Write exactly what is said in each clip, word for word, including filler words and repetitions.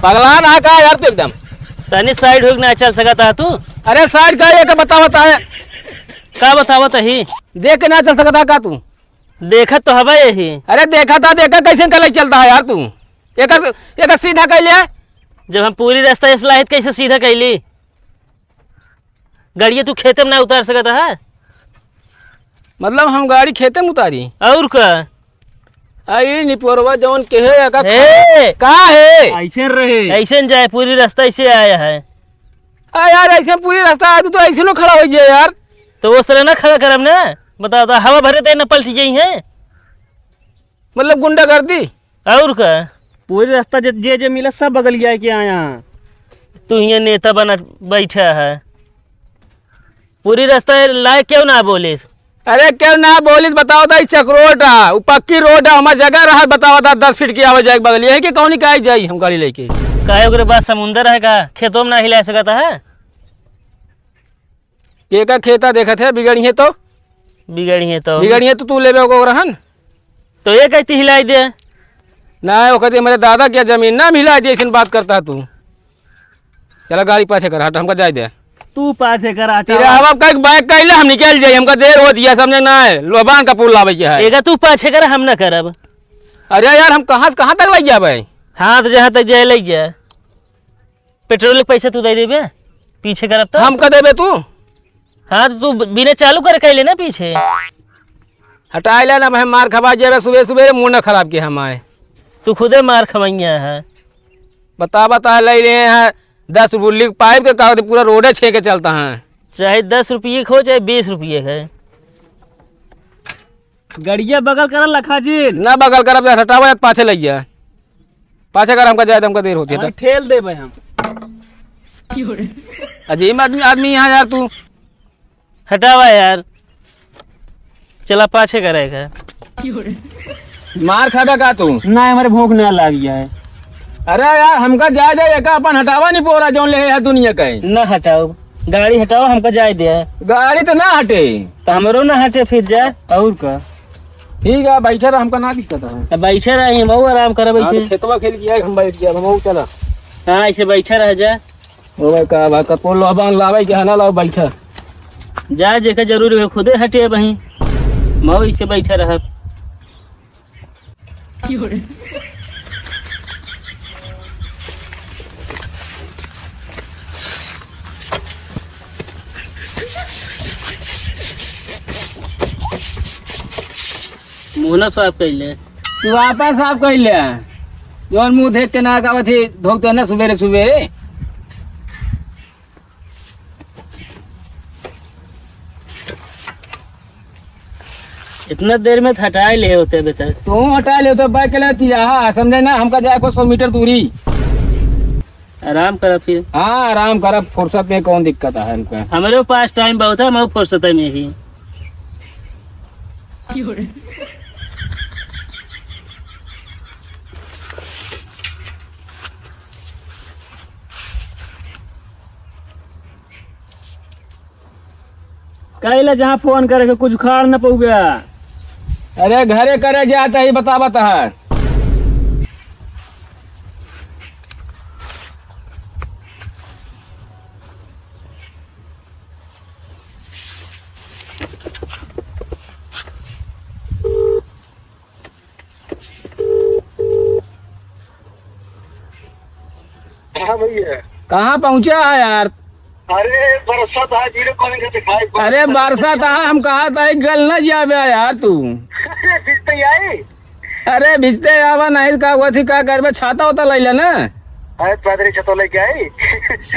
पगला ना का यार तू एकदम? तनी side होके ना चल सकत ह तू? अरे side का, ये का बतावत है? का बतावत ही? देख के ना चल सकत ह का तू? देखत तो हबे यही। अरे देखा था, देखा कैसे गलत चलता है यार तू। एक, एक सीधा कैले। जब हम पूरी रास्ता इस लाहित कैसे सीधा कैली? गाड़िया तू खेते में ना उतार सकत ह? मतलब हम गाड़ी खेते में उतारी? और का? आई निपोरवा जौन के है, एका ए! का है? ऐसे रहे। ऐसे न जाए, पूरी रास्ता ऐसे आया है। आ यार, ऐसे पूरी रास्ता आया, तू तो ऐसे नो खड़ा हो जाए यार। तो उस तरह ना खड़ा करब ना, बताओ तो, हवा भरे ते ना पलट गई है। मतलब गुंडागर्दी? और का? पूरी रास्ता जे, जे, जे मिला, सब बगलिया के आया। तू हियाँ नेता बना बैठा है, पूरी रास्ता लायक क्यों ना बोलिस? अरे क्यों ना बोलिस, बताओ तो, ई चकरोट है, उ पक्की रोड है, हमार जगह रहा, बताओ तो, दस फीट की आवे जाए बगलिया है कि कौन का जाई हम गाड़ी लेके? काहे ओकरे पास समुंदर है का? खेतों में ना हिला सकत है? के का खेता देखत है, बिगड़िए तो। बिगड़िए तो। बिगड़िए तो तू लेबे ओको रहन। तो ये कहती हिलाई दे। ना, ओकर दे मेरे दादा क्या जमीन ना हिलाई दे, ऐसन बात करता है तू। चला गाड़ी पाछे कर, हट, हमका जाए दे। तू पाछे कर, हटा। तेरा अब, अब कहीं बैक कैले हम निकल जाई, हमका देर हो दिया, समझे ना है, लोहबान का पुल लावे के है। एगा तू पाछे कर, हम ना करब। अरे यार, हम कहाँ से कहाँ तक लग जाबे? हाँ, तो जहाँ तक जाए लग जाए। पेट्रोल के पैसा तू दे देबे, पीछे करब तो। हमका देबे तू? हाँ, तो तू बिना चालू करे कैले ना पीछे। हटाए ले ना, भाई मार खबा जाबे सुबह सुबह, मुंह ना खराब के हम आए। तू खुदे मार खवैया है। बता, बता, ले ले हैं दस रुपये पाइप के, का होते, पूरा रोडे छे के चलता है। चाहे दस रुपये के हो, चाहे बीस रुपये के। गड़िया बगल कर लखा जी। ना बगल करब, हटावा, पाछे लग गया। पाछे कर, हमका जाए दे, हमका देर होती है हाँ, तो। ठेल देबे हम। अजीब आदमी, आदमी यहाँ यार तू। हटावा यार, चला पाछे करेगा। मार खाबे का तू? ना, हमारे भूख ना लाग गया है। अरे यार, हमका जाए दे, एका अपन हटावा नहीं पोरा, जौन ले है दुनिया का है। ना हटाओ, गाड़ी हटाओ, हमका जाए दे। गाड़ी तो ना हटे। तो हमरो ना हटे, फिर जा, और का। ठीक है, बैठे रह, हमका ना दिक्कत है। अब बैठे रही, हम आराम करब हाँ, तो बैठे। खेतवा खेल के आए, हम बैठ गया, हम चला। हाँ, ऐसे बैठे रह जा। ओ भाई, का बा, कपो लोहबान लावे के है ना, लाओ बैठा। जा, जेकर जरूरी है, खुदे हटे बही। मऊ इसे बैठा रह। मुँह ना साफ कैले। तू आपन साफ कैले। जौन मुँह देख के ना गावत ही, धोते ना सुबेरे सुबेरे। इतना देर में हटाए ले होते अभी तक। तू हटाए ले होते, बैक के ले तिराहा, समझे ना, हमका जाए को सौ मीटर दूरी। आराम करब फिर। हाँ, आराम करब, फुर्सत में कौन दिक्कत है हमका। हमरे पास टाइम बहुत है, हम फुर्सत में ही। कइला जहाँ फोन करे के कुछ उखाड़ न पउबे। अरे घरे करे जात ही बतावत है। हाँ भैया। कहाँ पहुँचा है यार? अरे बरसात है, video calling करके खाए। अरे बरसात है, हम कहा था गल न जाबे यार तू। भिजते ही आई। अरे भिजते आवा नहीं का हुआ थी, का करबे, छाता होता लैला ना। अरे पैदल छाता लेके आई।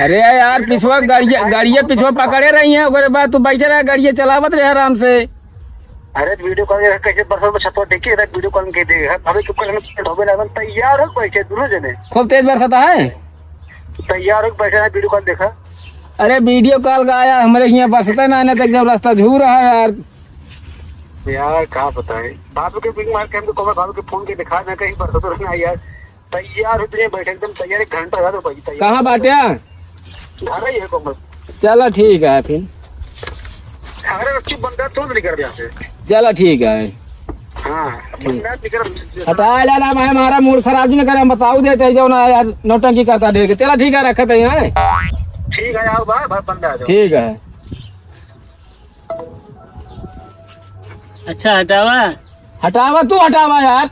अरे यार पिछवा गाड़िया, गाड़िया पिछवा पकड़े रही है, ओकरे बाद तू बैठे रहे, गाड़िया चलावत रहे आराम से। अरे video call के कैसे बरसात में छतवा ढेके रहे, video call के दे। अबे क्यों कर हम धोबे लागन, तैयार हो बैठे दोनों जने। खूब तेज बरसात है। तैयार हो बैठे हैं, video call देखा। अरे video call का आया, हमरे हियाँ बरसते ना, ना तो एकदम रास्ता झू रहा है यार। यार का बताए, बाबू के पिंग मार के हमको कमर बाबू के फोन के दिखा ना कहीं बरसत रहे ना यार। तैयार हो तुझे बैठे, एकदम तैयार, एक घंटा ज्यादा बैठ तैयार। कहाँ बाटे? घर ही है कोमल। चला ठीक है फिर। अरे चुप बंदा, तू नहीं कर यहाँ से। चला ठीक है। हाँ, ठीक। हटा ले ना भाई, हमारा मूड खराब जी न करे, हम बताऊ देते हैं जो ना यार, नौटंकी करता ढेर के। चला ठीक है, रखत है यहाँ। ठीक है, आओ भाई, भाई, बंदा आ जाओ। ठीक है। अच्छा, हटावा। हटावा, तू हटावा यार।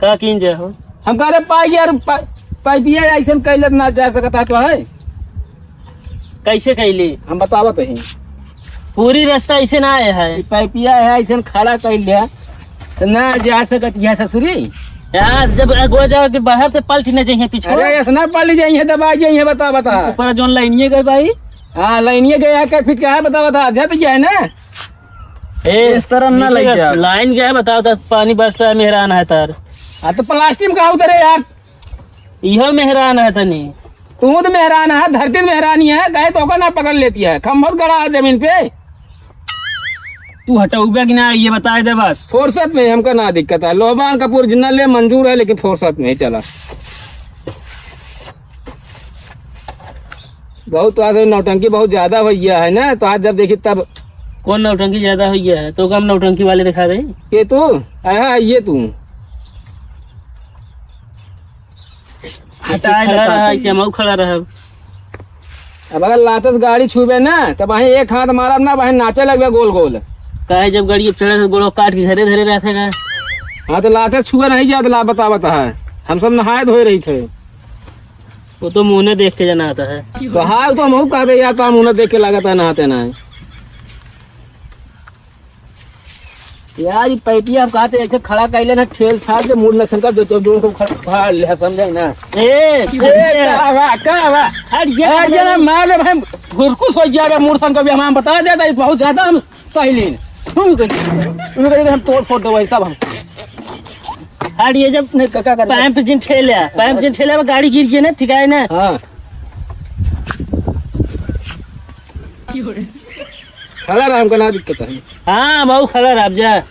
का कीन जे हो? हम कह रहे पाई यार, पा-, पाइपिया ऐसन कैले ना जा सकता तो है। कैसे कैली? हम बतावत ही। पूरी रास्ता ऐसे ना आए है। ई पाइपिया है, ऐसन खड़ा कैले तो ना जा सकत यह ससुरी। यार, जब अगुआ जाओ कि बाहर से पलट न जाइए पीछे। अरे, ऐसा ना पलट जाइए, दबा जाइए, बता, बता। ऊपर जोन लाइनिए गए भाई। हाँ, लाइनिए गया, कै फीट का है, बता, बता, जब गया है ना। ए, इस तरह ना नीचे लग का गया। लाइन क्या है, बताओ तो, पानी बरसा है, मेहरान है तार। हाँ, तो प्लास्टिक में कहाँ उतरे यार? इहो मेहरान है तनी। तू तो मेहरान है, धरती मेहरानी है, कहे तो ओकर ना पकड़ लेती है, खम्भत गड़ा है जमीन पे। तू हटौबे कि ना, ये बताए दे बस। फुर्सत में हमका ना दिक्कत है, लोहबान कपूर जिन्ना ले मंजूर है, लेकिन फुर्सत में चला। बहुत तो आज नौटंकी बहुत ज्यादा हो गया है ना, तो आज जब देखी तब। कौन नौटंकी ज्यादा हो गया है? तो हम नौटंकी वाले दिखा दे। ये तू? हाँ, ये तू। हटा ऐसे खड़ा रहा, ऐसे हम खड़ा रहब। अब अगर लात से गाड़ी छूबे ना, तब वहीं एक हाथ मारब ना, वहीं नाचे लगबे गोल गोल। काहे जब गाड़ी अब चढ़े से गोड़वा काट के घरे धरे रहते का? हाँ, तो लात से छुए नहीं जात, ला बता, बता है। हम सब नहाए धोए रही थे। वो तो मुँह ने देख के जनाता है। तो हाँ, तो हमहू कहते यार, तो हम उन्हें देख के लागत है नहाते ना है। यार, ई पैपिया हम कहते ऐसे खड़ा कैले ना, ठेल छाड़ के मूड़ न संकर जो, जो, जो को खड़-, फाड़ ले, समझे ना? ए, ए, का बा, का बा? हट, ये अरे, मार ले भाई, घुरकुस हो गया बे, मूड़ संकर भी हम, हम बता देता, ई बहुत ज्यादा हम सही लेन। तू कह, तू कह, हम तोड़ फोड़ देबो, सब हम। हट, ये जब नहीं, का, का कर? पाइप जिन ठेले, पाइप जिन ठेले में गाड़ी गिर गई ना, ठीक है ना? हाँ। खड़ा रहा, हमका ना दिक्कत है। हाँ, बाबू, खड़ा रह, अब जा।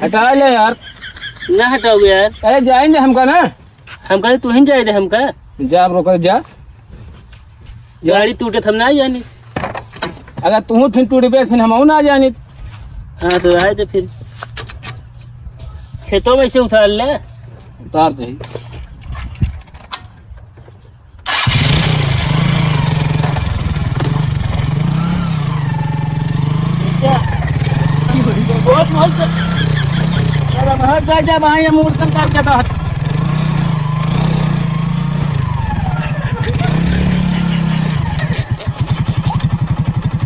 हटा ले यार। ना हटाओ यार। अरे जाए दे हमका ना। हम कहे तू ही जाए दे हमका। जा अब रोक जा। गाड़ी टूटे त हम ना जानी। अगर तू फिर टूट पे फिर हम ना जानी। हाँ तो आए दे फिर। खेतों में से उतार ले। उतार दे। बहुत, बहुत, अरे, बहुत जा, जा, भाई, हम उड़सन करके तो हट।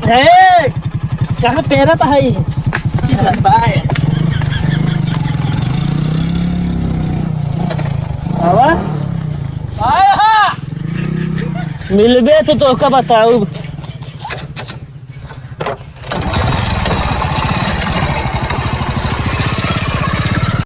हे, कहाँ पेरा तो है? बाय। आवा। आय हा। मिलबे तो तोहका बताऊ।